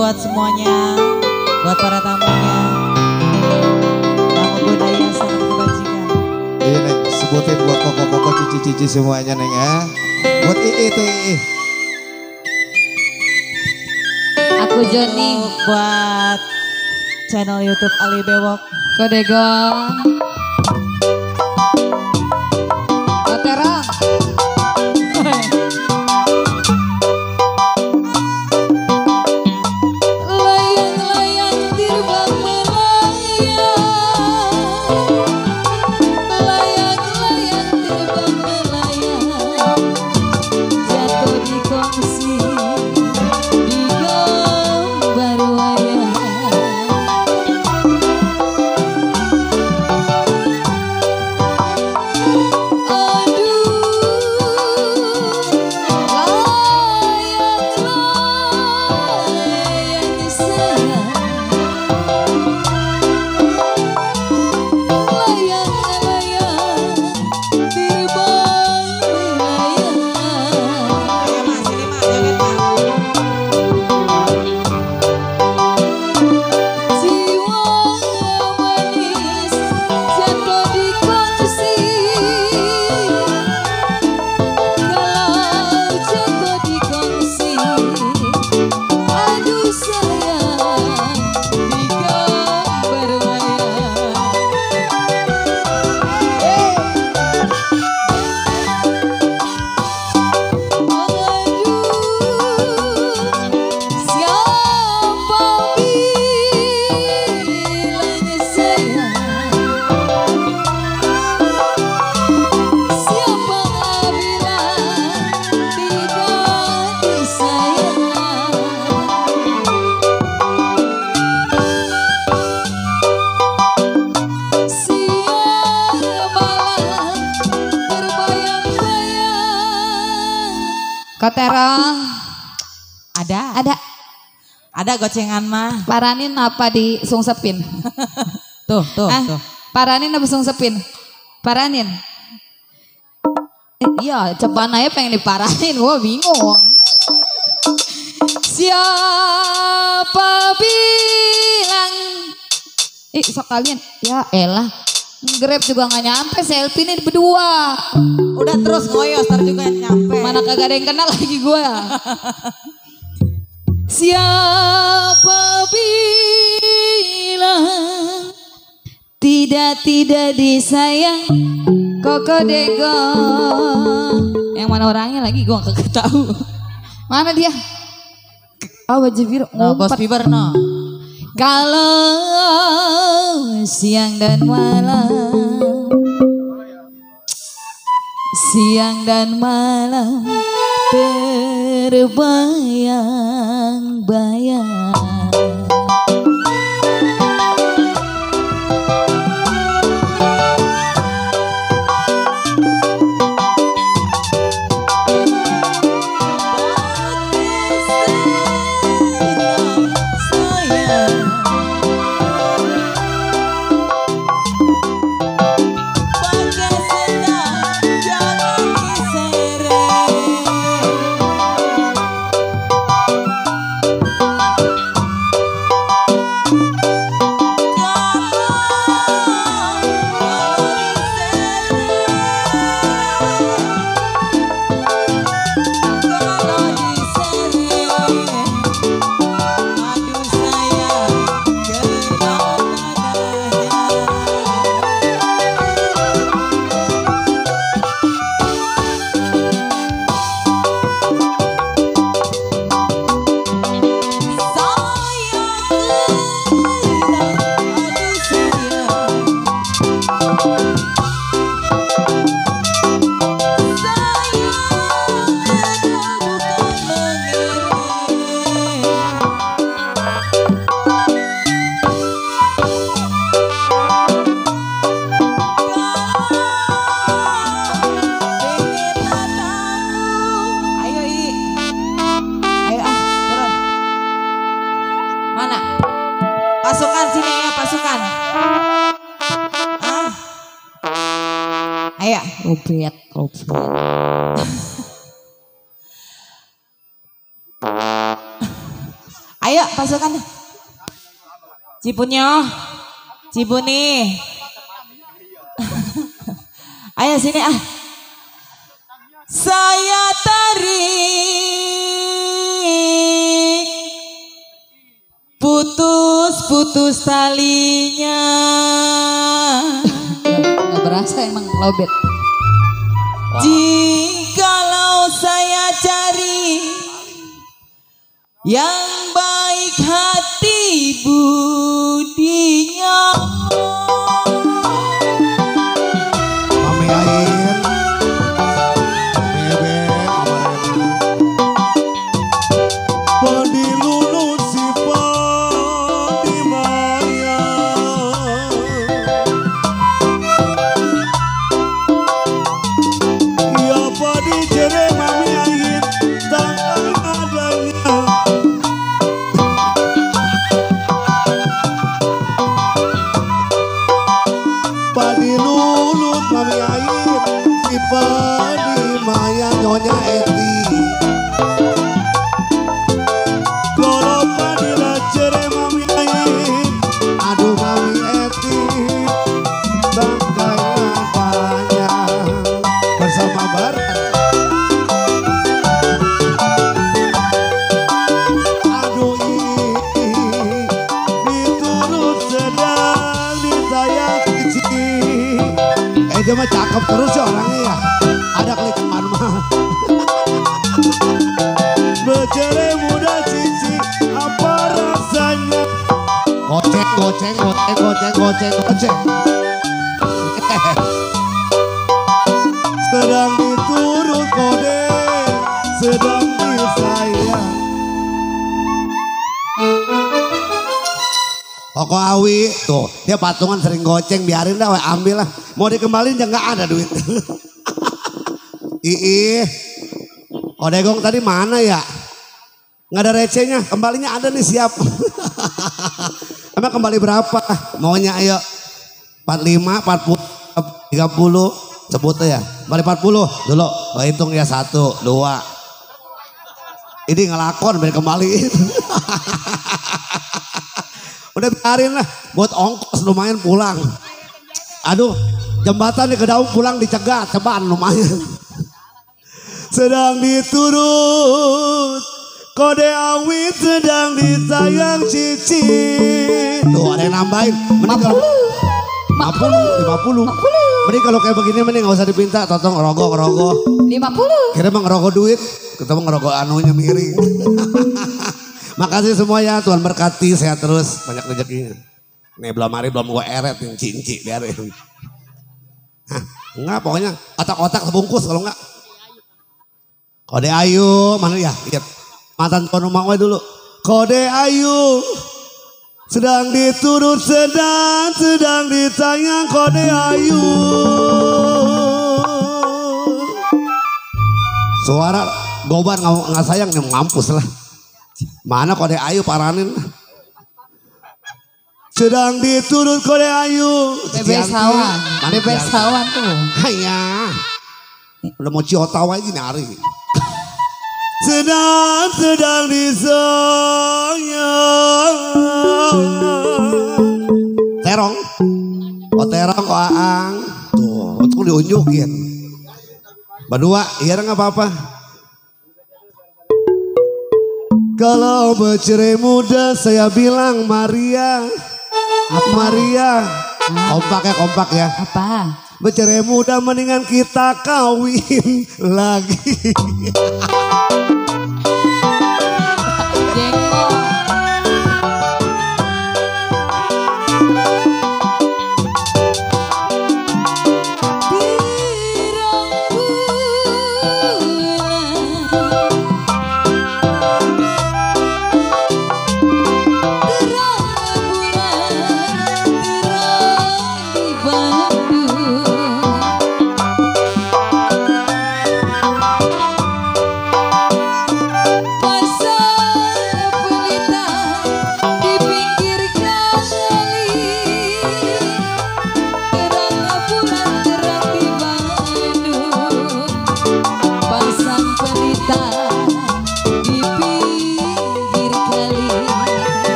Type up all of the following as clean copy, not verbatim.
buat semuanya, buat para tamunya. Tamu budaya salam kebajikan. Iya Neng, sebutin buat koko-koko cici-cici semuanya Neng ya. Buat Ii tuh Ii. Aku Joni. Buat channel YouTube Ali Bewok. Kodegong. Koterong. Layang-layang terbang melayang. Layang-layang terbang melayang. Jatuh di kongsi di gambar wayang. Koterong. Ada. Ada gocengan mah. Paranin apa di sungsepin? Tuh. Paranin apa sungsepin? Paranin. Iya, cobaan aja pengen diparanin. Wah, bingung. Siapa bilang? Sok kalian. Ya elah. Grab juga gak nyampe, selfie nih berdua. Udah terus ngoyos, ntar juga nyampe. Mana kagak ada yang kenal lagi gue. Siapa bilang tidak disayang Koko Dego. Yang mana orangnya lagi gue kagak tahu. Mana dia? Oh, baju biru. No, Bos Fiber no. Kalau siang dan malam terbayang-bayang. Pasukan sini ya, pasukan. Ayo. Robet. Ayo pasukan. Cipunyo. Cipuni. Ayo sini ah. Saya tarik putus-putus talinya. Nggak berasa emang lobet. Jikalau saya cari yang baik hati budinya. Mami Ain, Bebe, Padi lulus si Padi Maya. Ya Padi jere Mami Ain, tak adanya. Padi lulut Mami Ain, si Padi Maya Nyonya Eti. Kalau Padi lacere Mami Ain, aduh Mami Eti, bangkai banyak bersama Barat. Aduh diturut sedang disayang cici. Dia mah cakep terus ya orangnya ya. Ada kelikan mah. Becere muda cici, apa rasanya? Goceng, goceng, goceng, goceng, goceng, goceng. Sedang diturut kode, sedang disayang. Koko Awi tuh dia patungan sering goceng, biarin dah ambil lah, mau dikembalin ya nggak ada duit. Ih, Odegong tadi mana ya? Nggak ada recehnya, kembalinya ada nih siap. Emang kembali berapa? Maunya ayo 45, 40, 30 sebut ya. Kembali 40 dulu, hitung ya 1, 2. Ini ngelakon biar kembaliin. Udah biarin lah, buat ongkos lumayan pulang. Aduh, jembatan di Kedaung pulang dicegat, ceban lumayan. Sedang diturut, kode Awi sedang disayang cici. Tuh ada yang nambahin. Mending kalau 50. Mending kalau kayak begini mending gak usah dipinta, totong ngerogoh. 50. Kira mah ngerogoh duit, ketemu ngerogoh anunya miring. Makasih semua ya, Tuhan berkati, sehat terus, banyak rezekinya. Nih belum hari belum gue eret yang cinci biarin. Hah, enggak pokoknya otak-otak sebungkus kalau enggak. Kode Ayu, mana ya? Lihat mantan tuan rumah gue dulu. Kode Ayu, sedang diturut sedang disayang kode Ayu. Suara goban nggak sayang yang ngampus lah. Mana kode Ayu paranin. Sedang diturut kode Ayu. Bebek sawan. Bebek sawan tuh. Hanya. Udah mau ciotawa aja nyari. Sedang disayang. Terong. Oh terong kok Aang. Tuh, untuk diunjukin. Berdua, iya nggak apa-apa. Kalau bercerai muda saya bilang Maria. Maria. Kompak ya. Apa? Bercerai muda mendingan kita kawin lagi. Jengkol.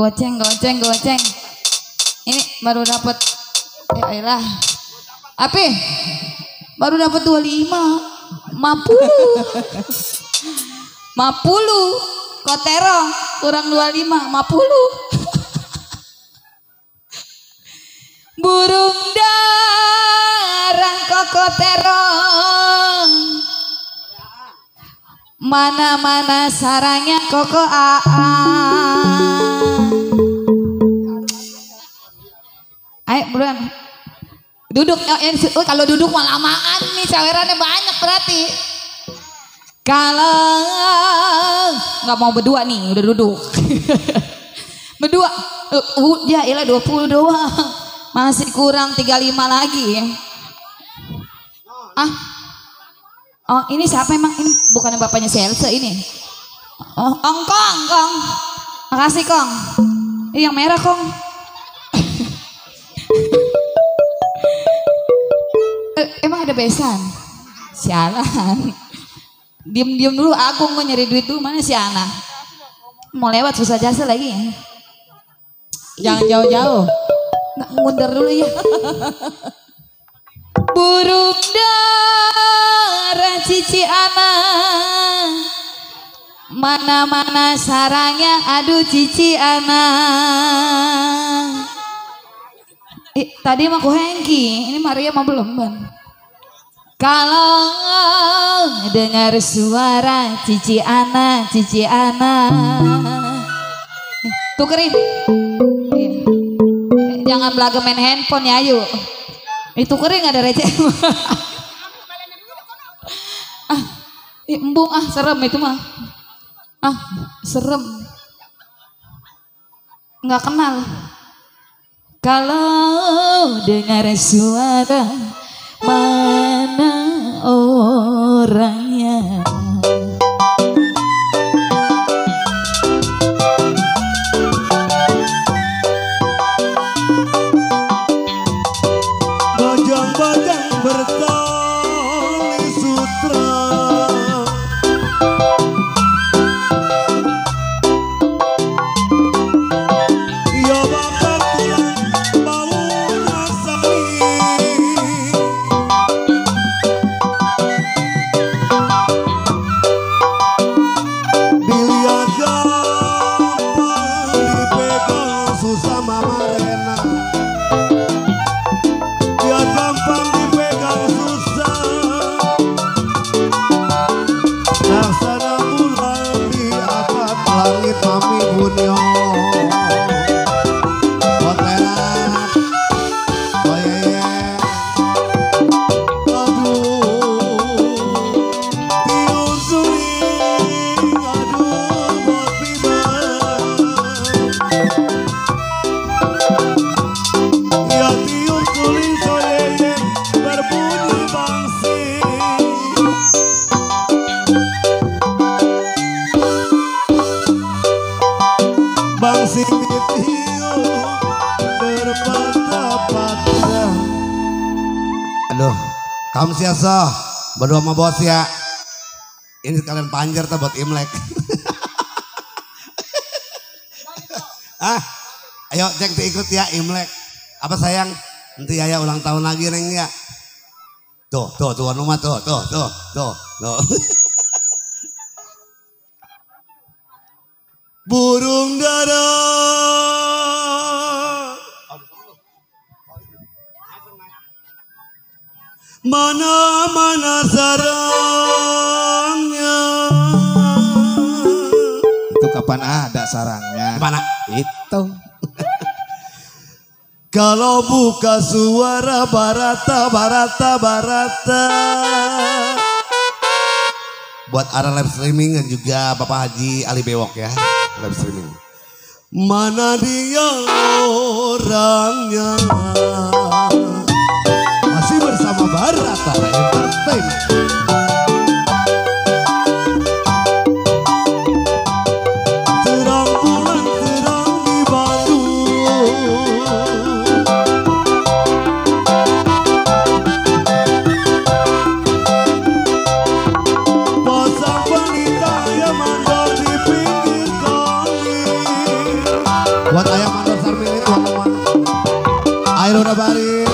Goceng. Ini baru dapat ya elah. Apa? Baru dapat 25. 50. 50. Kotero kurang 25, 50. Burung darah kokotero. Mana-mana sarangnya koko ayo buruan duduk kalau duduk mah lamaan nih cawerannya banyak berarti kalau nggak mau berdua nih udah duduk berdua ya ilah 20 doang masih kurang 35 lagi oh ini siapa emang ini bukannya bapaknya si Elsa ini oh Kong makasih Kong ini yang merah Kong emang ada besan sialan diem dulu Agung mau nyari duit dulu mana si Ana mau lewat susah jasa lagi jangan jauh-jauh mundur dulu ya burung darah cici Ana mana-mana sarangnya aduh cici Ana tadi mah ku Hengki ini Maria mah belum ban kalau dengar suara cici Ana tukerin jangan belaga main handphone ya ayo itu kering ada receh embung serem itu mah serem nggak kenal kalau dengar suara mana orangnya bajang-bajang bertali sutra ia bakar tulang bau rasani dilihat gampang dipegang susah mama Rena dia gampang dipegang susah laksana bulan di atas langit mami bunyo Potlerat oh yeye aduh tiun suling aduh bot bibar ya tiun suling soyeye berbunyi bangsing bangsing ditiup berpatah-patah aduh kamu siasa berdua sama bos ya ini kalian panjer tuh buat Imlek ayo Jack ikut ya Imlek apa sayang nanti Yaya ulang tahun lagi neng ya tuh rumah tuh burung dara mana-mana sarangnya Itu kapan ada sarangnya? mana Itu. kalau buka suara barata buat ada live streaming dan juga Bapak Haji Ali Bewok ya live streaming mana dia orangnya masih bersama Barata Entertainment terang bulan terang di Bandung pasang wanita yang mandor di pinggir kali buat Aluna Bari.